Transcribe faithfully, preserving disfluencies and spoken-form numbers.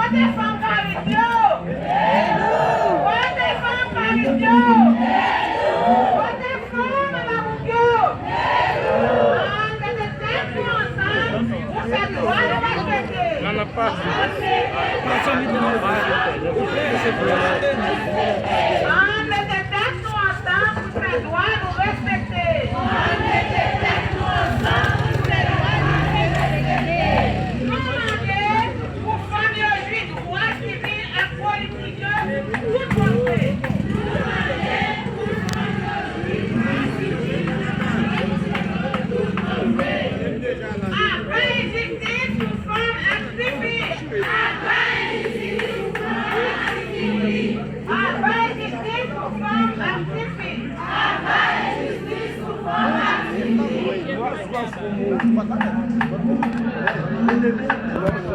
Kote fanm Karib yo? Kote fanm Karib yo? Kote fanm Mapou yo? Ann mete tèt nou ansanm pou fè dwa nou respekte. Ann mete tèt nou ansanm pou fè dwa nou respekte. Nou mande pou fanm yo jwi dwa sivil ak politik yo tout bon vre. Apre jistis pou fanm ak tifi. Apre jistis pou fanm ak tifi. Apre jistis pou fanm ak tifi. Apre jistis pou fanm ak tifi.